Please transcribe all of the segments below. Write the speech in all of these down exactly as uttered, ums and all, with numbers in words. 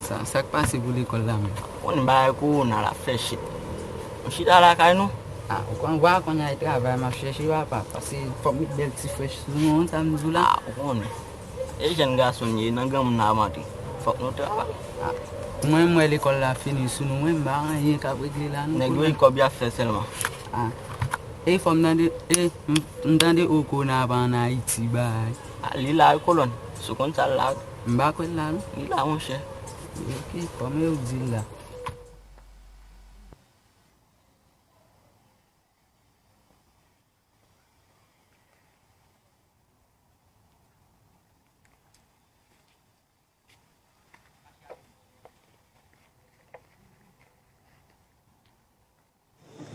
Sa, sa k pase pou lekòl la menm? Ou konn bagay kowona la fè chit. M chita lakay nou. Ah, ou konn, w a konn al travay, m ap chèche papa. Paske fò m met bèl ti frèch sou nou, sa m di w la. Ah, ou konnen. E jèn gason n ye, nan granmoun nan ap antre. Fòk nou travay. Ah, mwen, m wè lekòl la fini sou nou, mwen, m pa anyen k ap regle la, nou konnen. Nèg yo e kòb y ap fè sèlman. Ah. E fò m tande, e, m, m tande Okona pa ann Ayiti, bay. Ah, li la wi, kolòn. Si w konn sa l la wi. M pa kwè l la non. Li la, monchè. Ok, kòman yo di l la?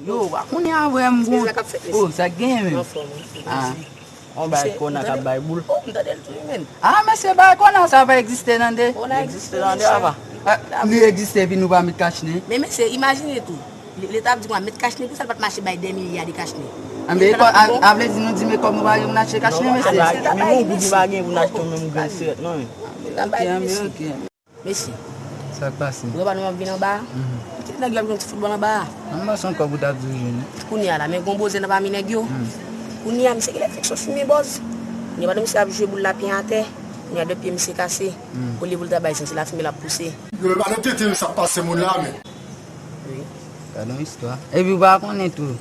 Yo, wa konnen a vrè m gon. Sa k ap fèt, mesye? Oh, sa k genyen menm? Anfòm, wi. Ah. On bay kona k ap bay boul. Oh, m tande l tou, wi, menm. Ah, mesye, bay kona sa pa egziste nan de. Kona egziste nan de, apa? Ah, li egziste epi nou pa met kachnen. Men, mesye, imajine tou. Leta ap di konsa met kachnen, pou sa l pa t mache bay dè milya de kachnen. Anben, a vle di nou di men kòb nou pa gen pou n achte kachnen, mesye? Men nou goup pa gen pou n achte yon menm grenn sirèt non. Ok, anben, ok. Mesye. Sa k pase? Ou wè pa nou ap vin anba a? Mhm. Kite nèg yo ap jwe yon ti foutbòl anba a. An m panse yon kòb ou t ap dirive non. Kounye a la, men gon bozè nan pami nèg yo. Hmm. Kounye a, misye genlè fèk sot fimen bòz. Kounye a, pandan misye ap jwe boul la pye atè, kounye a de pye misye kase. Hmm. Olye pou l ta bay zen, se lafimen l ap pouse. Yo, e pa nan tete m sa k pase moun la, men. Wi. Gade yon istwa. Epi w pa konnen tou.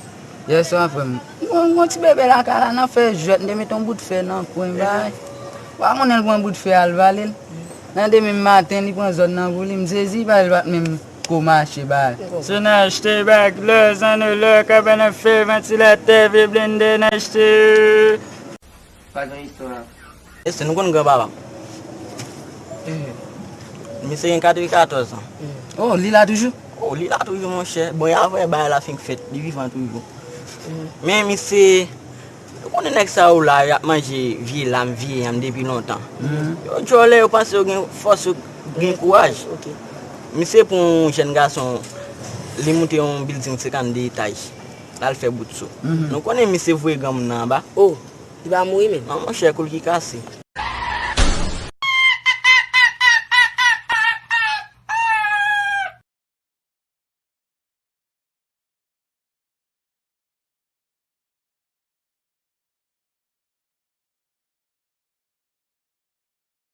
Yèswa, frè m. Gon, gon ti bebe lakay la nan fè jwèt, m te mete yon bout fè nan kwen, bay. Ou pa konnen l pran bout fè a, l vale l. Nan demen maten, li pran zòn nan pou li. M sezi, bay, li pa t menm ko mache, bay. Se nan achte bag, lè zan, lè kabann a fè, vantilatè, vye blende, nan achte. Pa gen istwa. Èske nou konn granpapa m? Misye gen katrevenkatòz an. Oh, li la toujou? Oh, li la toujou, monchè. Bon, e a vrè bagay la fenk fèt. Li vivan toujou. Men misye, ou konnen nèg sa yo la, y ap manje vye lam, vye yanm depi lontan. Yo djòlè, yo panse yo gen fòs, yo gen kouraj. Misye pran yon jèn gason, li moute yon bilding senkannde etaj. L al fè bout sou. Nou konnen misye voye granmoun nan anba. Oh, li pa mouri menm? Non, monchè, kou l ki kase.